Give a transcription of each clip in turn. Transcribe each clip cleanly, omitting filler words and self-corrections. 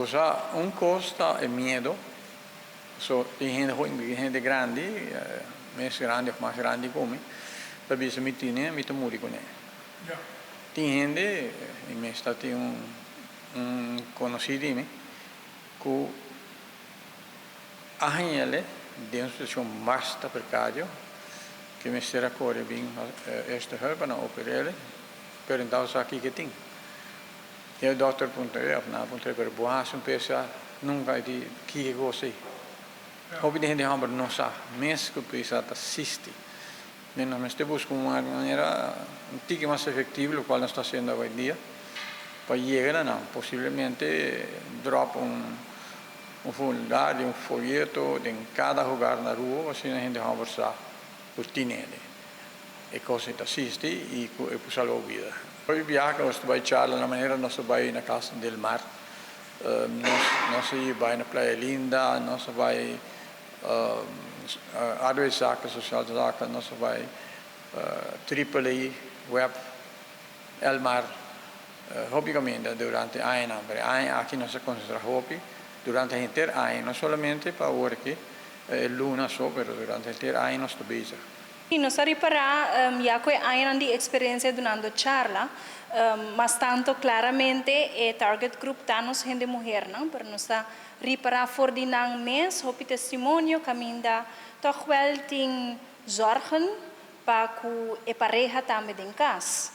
Osea, un kos ta e miedo, so tin hende hende grandi, mes grandi òf mas grandi ku mi, ta bisa mi tin mi ta muri kuné. Tin hende, i mi tin un konosí di mi, ku a hañ'é den un situashon mas prekario, ku mester a kore bin eerste hulp pa oper'é, pero anto sa kiko e tin. E dòkter puntr'é, òf nan puntr'é, pero bo a hasi un PSA, nunka e di kiko kos ei. Hopi di hende hòmber no sa, mes ku PSA ta existi. Nos mester buska un manera un tiki mas efektivo, lokual nos ta hasiendo hoi dia, pa yega na nan, posiblemente drop un formulario, un folheto den kada hogar na Aruba, asina hende hòmber sa ku tin e. E kos ta existi i ku e por salba bida. Hopi biaha nos ta bai charla na manera nos ta bai na Casa del Mar, nos ta bai na Playa Linda, nos ta bai arbeidszaken, sociale zaken, nos ta bai Triple A, WEB, Elmar, hopi kaminda durante aña, pero aña aki nos a konsentrá hopi durante henter aña, no solamente pa awor aki, luna so, pero durante henter aña nos ta bezig. I nos a ripará ya ku aña di eksperensia dunando charla, mas tantu klaramente e target group ta nos hende muhé, no? Pero nos ta ripará for di nan mes, hopi testimonio, kaminda toch wel tin zorgen pa ku e pareha tambe den kas.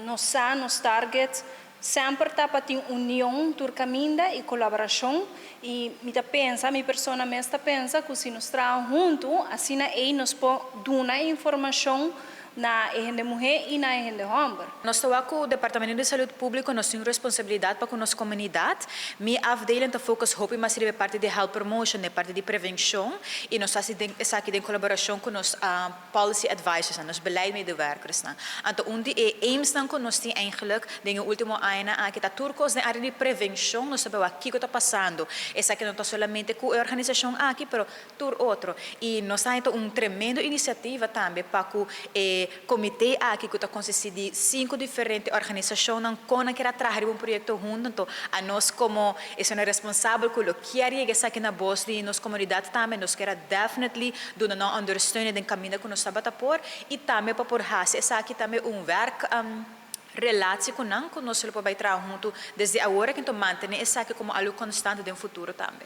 Nos sa, nos target semper ta pa tin union tur kaminda i kolaborashon i mi ta pensa, mi persona mes ta pensa ku si nos traha huntu, asina ei nos por duna informashon na hende muhé i na hende hòmber. Nos ta ku Departamento di Salú Públiko, nos tin responsabilidat pa ku nos komunidat. Mi afdeling ta focus hopi mas riba parti di health promotion, e parti di prevenshon i nos ta hasi esaki den kolaborashon ku nos policy advisors, nos beleidsmedewerkers. Anto un di e aims nan ku nos tin eigenlijk den último aña aki ta tur kos den área di prevenshon, nos sa kiko ta pasando. Esaki no ta solamente ku e organisashon aki, pero tur otro. I nos tin un tremendo inisiativa tambe pa ku e komité aki ku ta konsistí di sinku diferente organisashon ku ke traha un proyekto huntu. Anto, anos komo esnan responsabel ku lo ke yega esaki na bos di nos komunidat tambe, nos ke definitely duna nan ondersteunen den kaminda ku nos tabata por i tambe pa por hasi esaki tambe un werk relatie ku nan ku nos lo por traha huntu desde awor ku mantené esaki komo algo konstante den futuro tambe.